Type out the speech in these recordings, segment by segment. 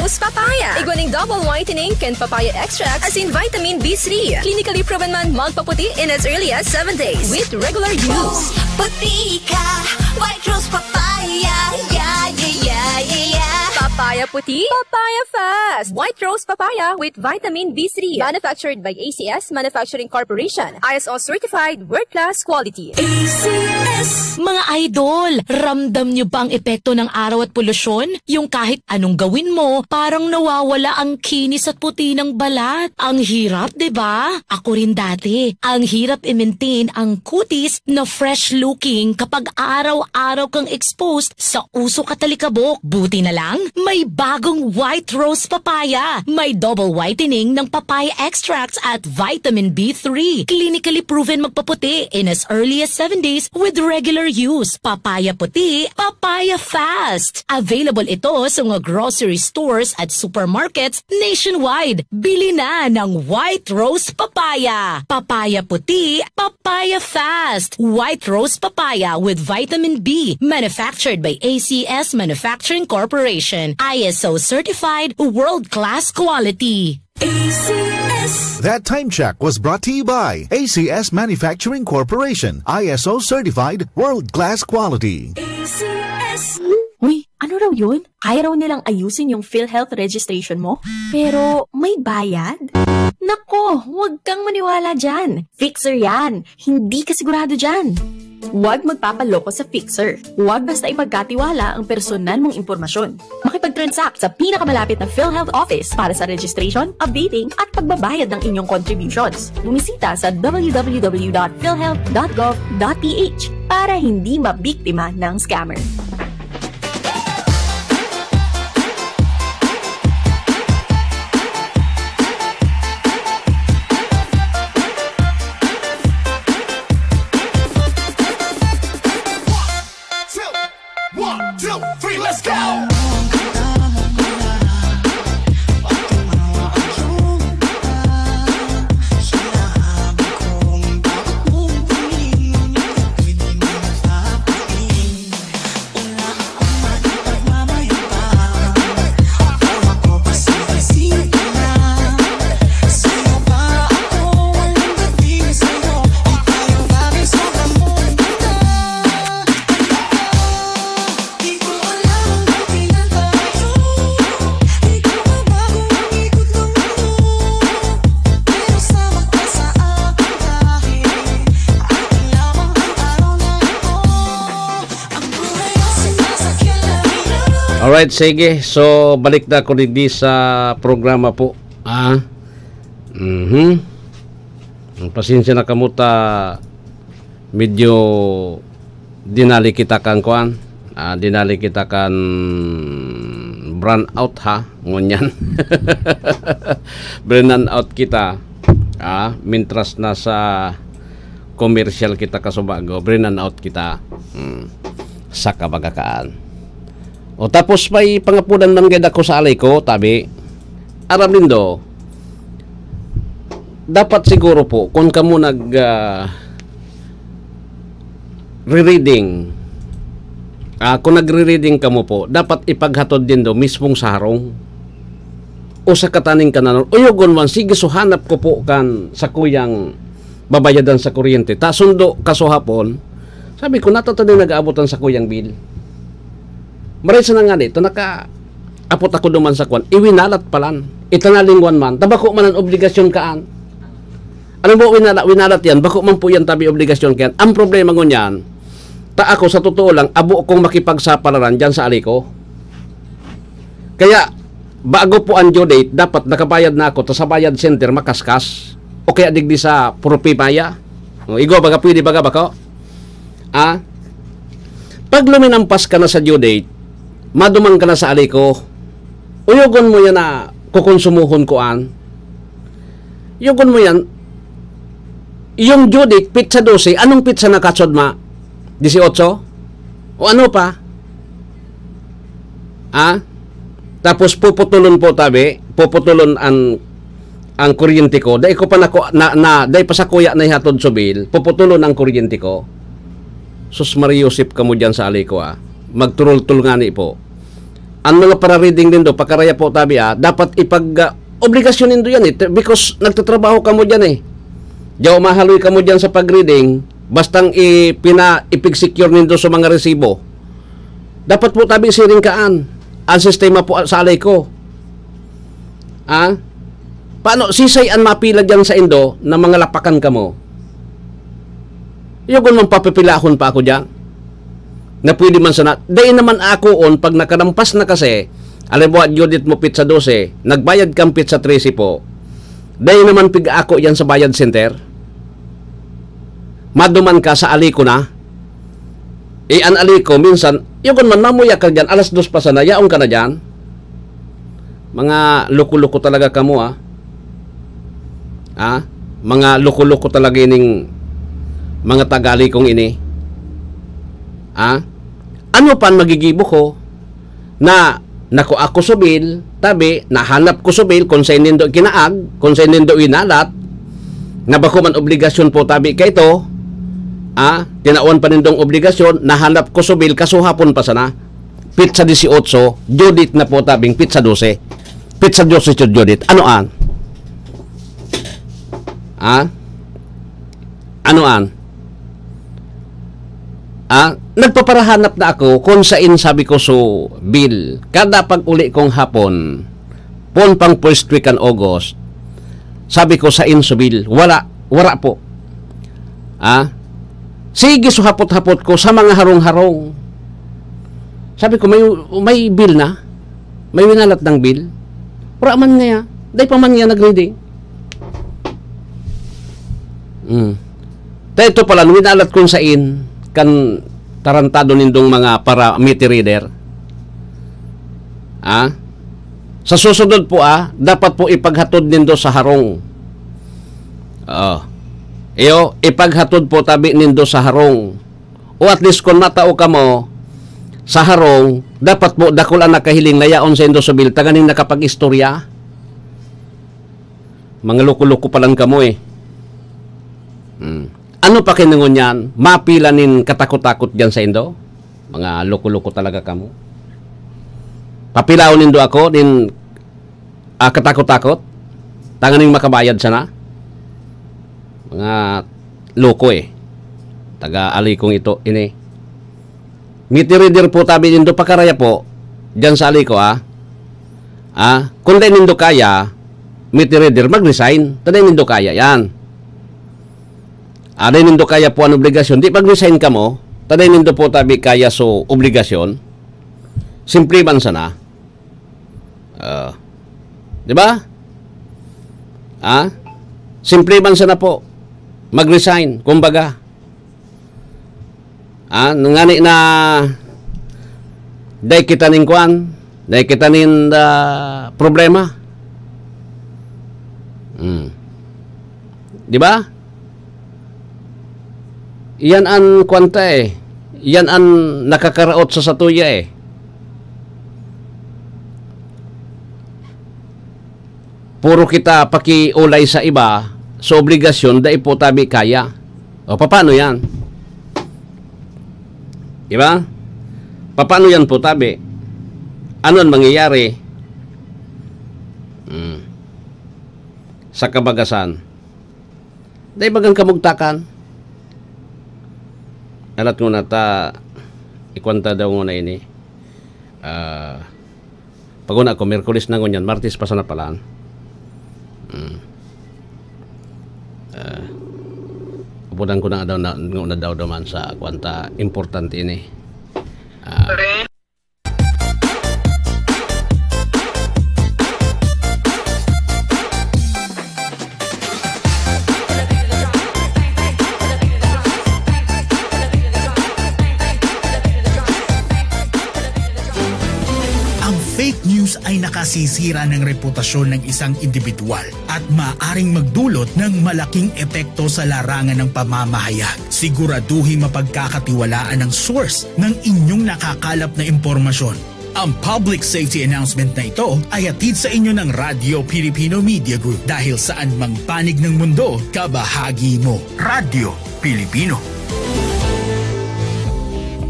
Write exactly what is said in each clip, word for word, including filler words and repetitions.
Papaya. Igwa ning double whitening kan papaya extract asin vitamin B three. Clinically proven man magpaputi in as early as seven days with regular use. Puti ka, White Rose Papaya. Yeah, yeah, yeah, yeah, yeah. Papaya puti, papaya fast. White Rose Papaya with vitamin B three. Manufactured by A C S Manufacturing Corporation. I S O certified, world-class quality. A C S. Mga idol, ramdam nyo ba ang epekto ng araw at polusyon? Yung kahit anong gawin mo, parang nawawala ang kinis at puti ng balat. Ang hirap, 'di ba? Ako rin dati. Ang hirap i-maintain ang kutis na fresh looking kapag araw-araw kang exposed sa usok at alikabok. Buti na lang, may bagong White Rose Papaya. May double whitening ng papaya extracts at vitamin B three. Clinically proven magpaputi in as early as seven days with regular use. Papaya puti, papaya fast. Available ito sa mga grocery stores at supermarkets nationwide. Bili na ng White Rose Papaya. Papaya puti, papaya fast. White Rose Papaya with vitamin B. Manufactured by A C S Manufacturing Corporation. I S O certified, world-class quality. A C S. That time check was brought to you by A C S Manufacturing Corporation, I S O certified, world-class quality. A C S. Uy, ano raw yun? Kaya raw nilang ayusin yung PhilHealth registration mo? Pero may bayad? Nako, huwag kang maniwala dyan. Fixer yan. Hindi ka sigurado dyan. Huwag magpapaloko sa Fixer. Huwag basta ipagkatiwala ang personal mong impormasyon. Makipag-transact sa pinakamalapit na PhilHealth office para sa registration, updating, at pagbabayad ng inyong contributions. Bumisita sa w w w dot philhealth dot gov dot p h para hindi mabiktima ng scammer. One, two, three, let's go! Alright, sige. So, balik na ako digdi sa programa po. Ah. Mhm. Ang pasensya na kamo ta medyo dinali kita kan kuan. Ah, dinali kita kan brownout ha, ngunyan. Brownout kita. Ah, mintras nasa commercial kita kasubago, brownout kita. Hmm. Sa kabagakaan. O tapos may pangapudan man gid ako sa alay ko, tabi. Aram nindo, dapat siguro po, kung kamo nag, ah, rereading, ah, kung nagre-reading kamo po, dapat ipaghatod nindo mismong sa harong. O sa kataning kananon, uyogon man, sige, so hanap ko po kan sakuyang babayadan sa kuryente. Ta sundo, kasuhapon, sabi ko, "Natatani nag-aabotan sakuyang bill." Maray sa nangani, ta naka-apot ako duman sa kwan, iwinalat palan. Itanalingwan man, ta bako man an obligasyon kaan. Ano ba winala, winalat yan? Bako man po yan tabi obligasyon kayan. Ang problema ngunyan, ta ako sa totoo lang, abo akong makipagsapalaran dyan sa ali ko. Kaya, bago po ang due date, dapat nakabayad na ako, ta sa bayad center, makaskas. O kaya digdi sa Propimaya. O, igwa, baga pwede, baga bako? Ah? Pag luminampas ka na sa due date, maduman ka na sa ali ko, uyogon mo yan na kukonsumuhon ko an. Uyogon mo yan, yung due date, pitsa dose, anong pitsa na katsod ma? Disiotso? O ano pa? Ah? Tapos puputulon po, tabi, puputulon ang, ang kuryente ko. Dai ko pa nako-, na, na, dai pa sa kuya na ihatod sa bill, puputulon ang kuryente ko. Sus Maria Josep kamo dyan sa ali ko, ah. Magturultul ngani po. Ang mga para-reading nindo, pakaraya po tabi, ah, dapat ipag-, ah, obligasyon nindo yan, eh, t-, because nagtatrabaho kamo diyan, eh. Diyaw mahaloy kamo diyan sa pag-reading, bastang ipina-, ipig-secure nindo sa mga resibo. Dapat po tabi siring kaan ang sistema po sa Aleco. Ah? Paano, sisay an mapila diyan sa indo na mga lapakan kamo? Yugon man papipilahon pa ako diyan. Na pwede man sana, dai naman akoon pag nakalampas na kasi, halimbawa, due date mo pitsa dose, nagbayad kang pitsa trese po, dai naman pig-ako yan sa bayad center. Maduman ka sa Aleco na. Eh, an Aleco, minsan, yugon man, mamuya ka diyan, alas dos pa sana, yaon ka na diyan. Mga loko-loko talaga kamo, ah. Ah, mga loko-loko talaga ining mga taga Alecong ini. Ah, ano pa an magigibo ko na nakua ko sa bill, tabi, nahanap ko sa bill kung sain nindo kinaag, kung sain nindo winalat, na bako man obligasyon po tabi kaito, ah, tinawan pa nindong obligasyon, nahanap ko sa bill, kasuhapon pa sana. Pitsa dieciocho, due date na po tabing pitsa dose. Pitsa dose, due date. Ano an? Ah? Ano an? Ah, nagpaparahanap na ako kung sain, sabi ko, so bill. Kada pag-uli kong hapon, pon pang first week kan August, sabi ko, sain so bill? Wala, wala po. Ah? Sige, so hapot-hapot ko sa mga harong-harong. Sabi ko, may, may bill na? May winalat ng bill? Wala man ngaya. Dai pa man ngaya nag-reading. Mm. Ta ito pala, winalat kung sain kan tarantado nindong mga para meter reader. Ah? Sa susunod po, ah, dapat po ipaghatod nindo sa harong. Oo. Iyo, ipaghatod po tabi nindo sa harong. O at least, kun matao kamo sa harong, dapat po dakul an nakahiling na yaon saindo sa bill, tanganing nakapag-istorya. Mga loko-loko pa lang kamo, eh. Hmm. Ano pa kinungon yan? Mapila nin katakot-takot diyan saindo? Mga loko-loko talaga kamo. Papilahon nindo ako nin, ah, katakot-takot? Tanganing makabayad sana? Mga loko, eh. Taga Alecong ito, ini. Meter reader po tabi nindo, pakaraya po diyan sa Aleco, ah. Ah, kung dai nindo kaya, meter reader, mag-resign. Ta dai nindo kaya yan. Ah, dai nindo kaya po an obligasyon, di mag-resign kamo. Ta dai nindo po tabi kaya so obligasyon. Simple man sana. Ah, di ba? Ah? Simple man sana po. Mag-resign, kumbaga. Ah, ngani na dai kita nin kwan, dai kita nin, ah, problema. Hmm. Di ba? Iyan an kwan ta, eh. Iyan an nakakaraot sa satuya, eh. Puro kita pakiolay sa iba, sa obligasyon, dai po tabi kaya. O, papaano yan? Di ba? Papaano yan po tabi? Ano an mangyayari? Hmm. Sa kabagasan, dai bagang kamugtakan. Alat ngona ta, ikwanta daw ngona ini. Ah, pag una ko, Miyerkules na ngunyan, Martes pa sana palan. Hmm. Ah, abudan ko na daw na, na daw duman sa kwanta importante ini. Ah, Ang fake news ay nakasisira ng reputasyon ng isang individual at maaring magdulot ng malaking epekto sa larangan ng pamamahayag. Siguraduhin mapagkakatiwalaan ang source ng inyong nakakalap na impormasyon. Ang public safety announcement na ito ay hatid sa inyo ng Radyo Pilipino Media Group. Dahil saan mang panig ng mundo, kabahagi mo. Radyo Pilipino.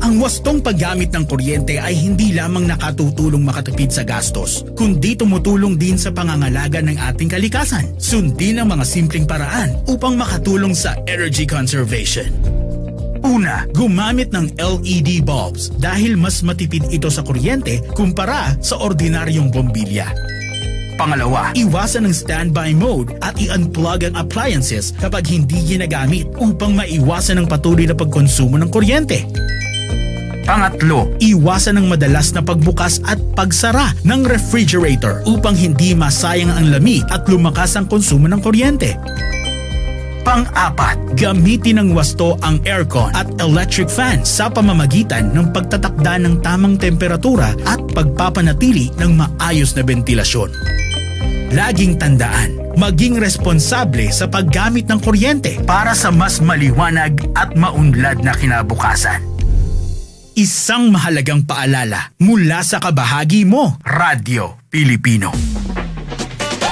Ang wastong paggamit ng kuryente ay hindi lamang nakatutulong makatipid sa gastos, kundi tumutulong din sa pangangalaga ng ating kalikasan. Sundin ang mga simpleng paraan upang makatulong sa energy conservation. Una, gumamit ng L E D bulbs dahil mas matipid ito sa kuryente kumpara sa ordinaryong bombilya. Pangalawa, iwasan ang standby mode at i-unplug ang appliances kapag hindi ginagamit upang maiwasan ang patuloy na pagkonsumo ng kuryente. Pangatlo, iwasan ang madalas na pagbukas at pagsara ng refrigerator upang hindi masayang ang lamig at lumakas ang konsumo ng kuryente. Pang-apat, gamitin ng wasto ang aircon at electric fan sa pamamagitan ng pagtatakda ng tamang temperatura at pagpapanatili ng maayos na bentilasyon. Laging tandaan, maging responsable sa paggamit ng kuryente para sa mas maliwanag at maunlad na kinabukasan. Isang mahalagang paalala mula sa kabahagi mo, Radyo Pilipino.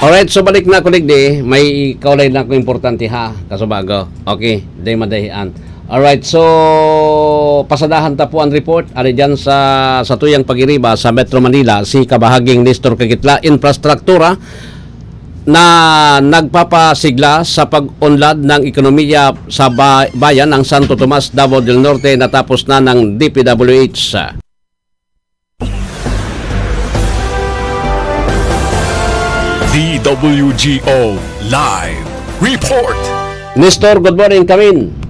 Alright, so balik na ako digdi, may kaulay na akong importante ha, kasubago. Okay, day madahian. Alright, so pasadahan ta po ang report. Ari dyan sa, sa tuyang pagiriba sa Metro Manila, si Kabahaging Nestor Kagitla, infrastruktura na nagpapasigla sa pag-unlad ng ekonomiya sa ba- bayan ng Santo Tomas, Davao del Norte, natapos na ng D P W H. D W G O Live Report. Nestor, good morning, kamin.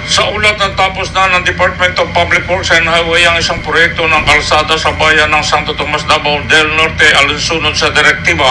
Sa ulat, natapos na ng Department of Public Works and Highway ang isang proyekto ng kalsada sa bayan ng Santo Tomas, Davao del Norte, alinsunod sa direktiba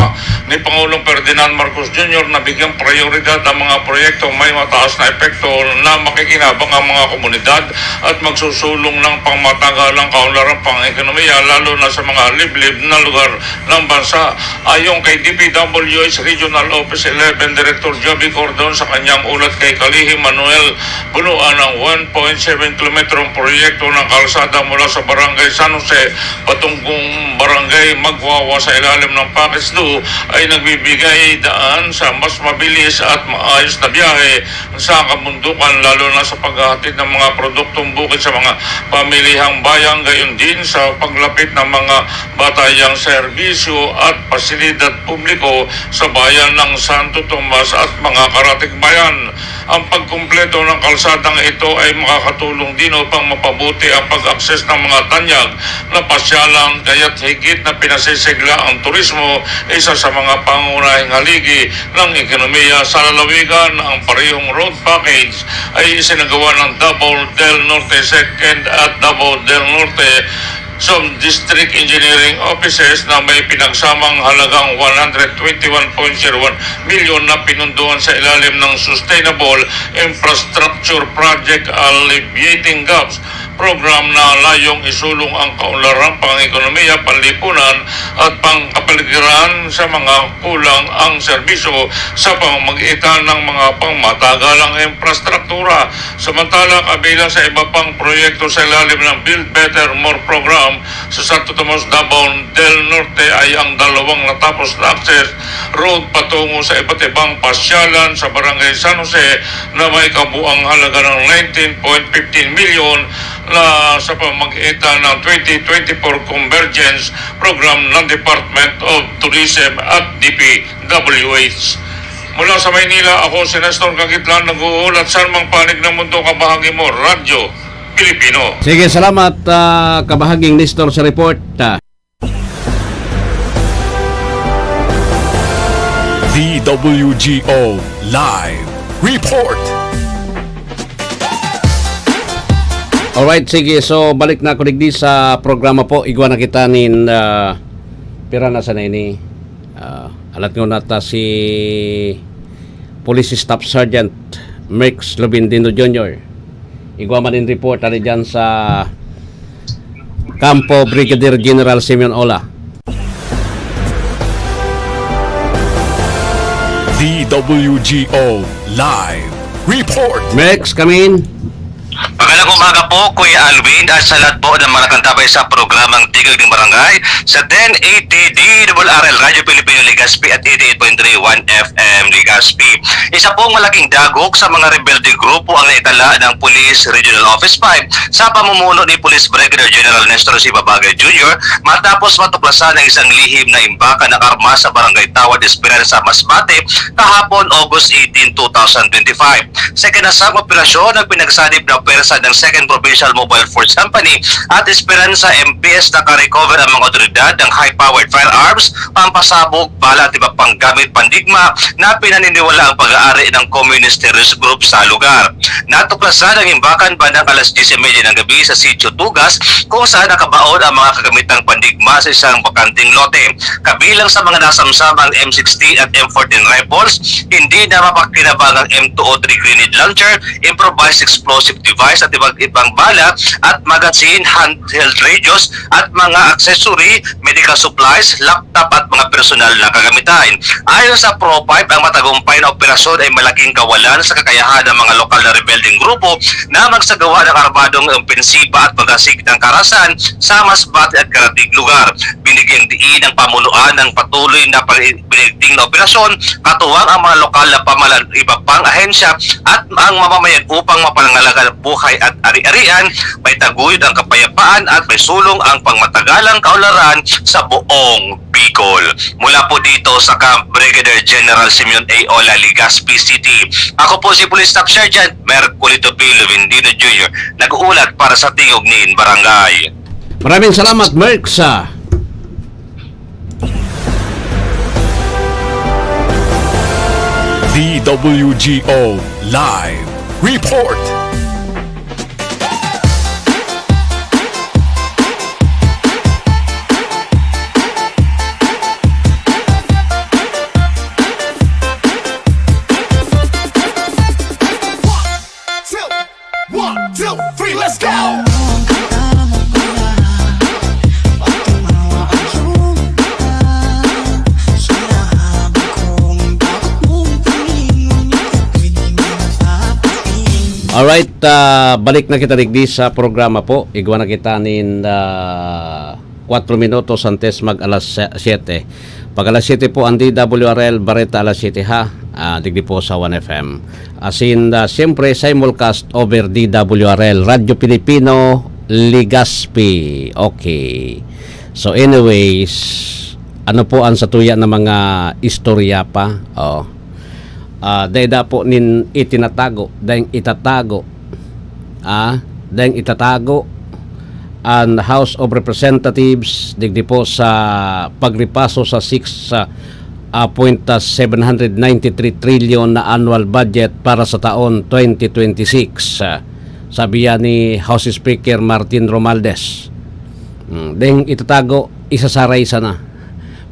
ni Pangulong Ferdinand Marcos Junior na bigyang prioridad ang mga proyekto may mataas na epekto na makikinabang ang mga komunidad at magsusulong ng pangmatagalang kaunlaran pang ekonomiya, lalo na sa mga liblib na lugar ng bansa. Ayon kay D P W H Regional Office eleven Director Joby Cordon sa kanyang ulat kay Kalihi Manuel, bunuan ang one point seven kilometrong proyekto ng kalsada mula sa Barangay San Jose patungkong Barangay Magwawa sa ilalim ng Package two ay nagbibigay daan sa mas mabilis at maayos na biyahe sa kabundukan, lalo na sa paghahatid ng mga produktong bukid sa mga pamilihang bayan, gayon din sa paglapit ng mga batayang serbisyo at pasilidad publiko sa bayan ng Santo Tomas at mga karatig bayan. Ang pagkumpleto ng kalsadang ito ay makakatulong din upang mapabuti ang pag-access ng mga tanyag na pasyalan, kaya't higit na pinasisigla ang turismo, isa sa mga pangunahing haligi ng ekonomiya sa lalawigan. Ang parehong road package ay isinagawa ng Davao del Norte Second at Davao del Norte Subdistrict Engineering Offices na may pinagsamang halagang one hundred twenty-one point zero one milyon na pinundohan sa ilalim ng Sustainable Infrastructure Project Alleviating Gaps program na layong isulong ang kaunlaran pang-ekonomiya, panlipunan at pangkapaligiran sa mga kulang ang serbisyo sa pamamagitan ng mga pangmatagalang infrastruktura. Samantala, kabilang sa iba pang proyekto sa ilalim ng Build Better More program sa Santo Tomas, Davao del Norte ay ang dalawang natapos na access road patungo sa iba't ibang pasyalan sa Barangay San Jose na may kabuang halaga ng nineteen point fifteen milyon na sa pamamagitan ng twenty twenty-four Convergence Program ng Department of Tourism at D P W H. Mula sa Maynila, ako si Nestor Kagitlan, nag-uulat sa anumang panig ng mundo, kabahagi mo, Radyo Pilipino. Sige, salamat, ah, kabahaging Nestor, sa report. Ah. D W G O Live Report. Alright, sige. So, balik na ako digdi sa programa po. Igwa na kita nin, ah, pira na sana ini. Ah, alat ko nata si Police Staff Sergeant Merx Lubindino Junior. Igwa man in report, ari dyan sa Kampo, Brigadier General Simeon Ola. D W G O Live Report. Merx, come in. Magandang umaga po, Kuya Alwin, at sa lahat po ng mga nakantabay sa programang Tigil ng Barangay sa ten eighty D R R L Radyo Pilipino Legazpi at eighty-eight point three one F M. Legaspi. Isa pong malaking dagok sa mga rebeldeng grupo ang naitala ng Police Regional Office five sa pamumuno ni Police Brigadier General Nestor C. Babagay Junior matapos matuklasan ang isang lihim na imbakan ng armas sa Barangay Tawad Esperanza, Masbate, kahapon, August eighteen, two thousand twenty-five. Sa kinasang operasyon, ang pinagsanib na pwersa ng Second Provincial Mobile Force Company at Esperanza M P S, nakarecover ang mga otoridad ng high-powered firearms, pampasabog, bala at iba pang gamit pandigma na pinaniniwala ang pag-aari ng Communist Terrorist Group sa lugar. Natuklasan ang imbakan bandang alas diyes y media ng gabi sa Sitio Tugas, kung saan nakabaon ang mga kagamitang pandigma sa isang bakanteng lote. Kabilang sa mga nasamsam ang M sixteen at M fourteen rifles, hindi na mapagkinabang ang M two oh three grenade launcher, improvised explosive device at iba't ibang bala at magazine, handheld radios at mga accessory, medical supplies, laptop at mga personal na kagamitan. Ayon sa Pro five, ang matagumpay na operasyon ay malaking kawalan sa kakayahan ng mga lokal na rebeldeng grupo na magsagawa ng armadong opensiba at magasig ng karahasan sa Masbate at karatig lugar. Binigyang diin ang pamunuan ng patuloy na pag-, pinigting na operasyon, katuwang ang mga lokal na pamalan-, iba pang ahensya at ang mamamayan upang mapangalagaan ang buhay at ari-arian, may taguyod ang kapayapaan at may sulong ang pangmatagalang kaunlaran sa buong Bicol. Mula po dito sa Camp Brigadier General Simeon A. Ola, Legazpi City, ako po si Police Staff Sergeant Merculito P. Luvendino Junior, nag-uulat para sa Tingog nin Barangay. Maraming salamat, Merc, sa D W G O Live Report. One, two, three, let's go! Alright, ah, balik na kita digdi sa programa po. Igwa na kita nin, ah, kwatro minutos antes mag alas se-, siyete. Pag alas siyete po ang D W R L Bareta alas siyete, ha. Ah, digdi po sa One F M. As in, ah, siyempre, simulcast over D W R L, Radyo Pilipino, Legazpi. Okay. So anyways, ano po ang satuya na mga istorya pa? Oh. Ah, dai da po nin itinatago, daing itatago. Ah, daing itatago an House of Representatives digdi po sa pagripaso sa six, ah, ah, point, ah, seven hundred ninety-three trillion na annual budget para sa taon twenty twenty-six, ah, sabi yan ni House Speaker Martin Romualdez. Hmm, daing itatago, isasaray sana.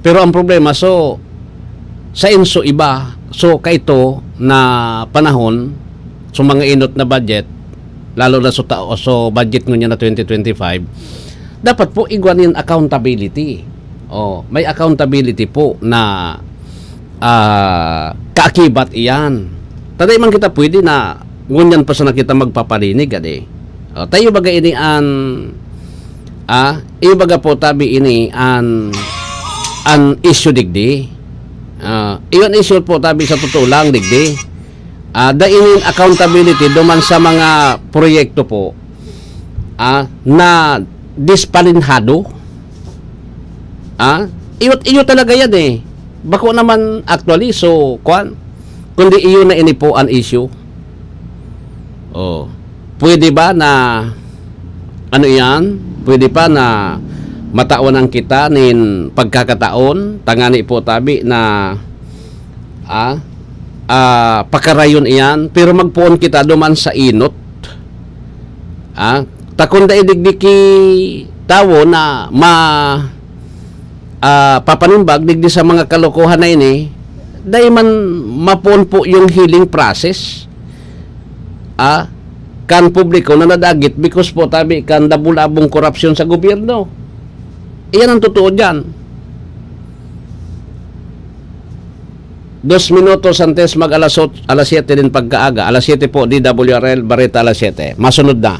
Pero ang problema, so, sa inso iba, so, kaito na panahon, so, mga inot na budget, lalo na so, ta-, so budget ngunyan na twenty twenty-five, dapat po igwa nin accountability. Oh, may accountability po na, ah, kaakibat iyan. Ta dai man kita pwede na ngunyan pa sana kita magpaparinig, adi. Oh, tayo baga ini an, ah, iyo baga po tabi ini an, an issue digdi. Ah, iyon issue po tabi sa totoo lang digdi. Ah, dai nin accountability duman sa mga proyekto po, ah, na dispalinhado. Ah, iyo, iyo talaga yan eh. Bako naman actually, so, kwan, kundi iyo na ini po an issue. Oh. Pwede ba na, ano iyan? Pwede pa na matawan kita nin pagkakataon, tangani po tabi na, ah, ah, pakarayon iyan, pero magpoon kita duman sa inot. Ah, ta kun dai digdi ki tawo na ma-, ah, papanimbag digdi sa mga kalokohan na ini, dai man mapoon po yung healing process, ah, kan publiko na nadagit because po tabi kan dabulabong korupsyon sa gobyerno. Iyan ang totoo diyan. Dos minutos antes mag alas ot-, alas siyete din pagkaaga. Alas siyete po, D W R L, Bareta, alas siyete. Masunod na.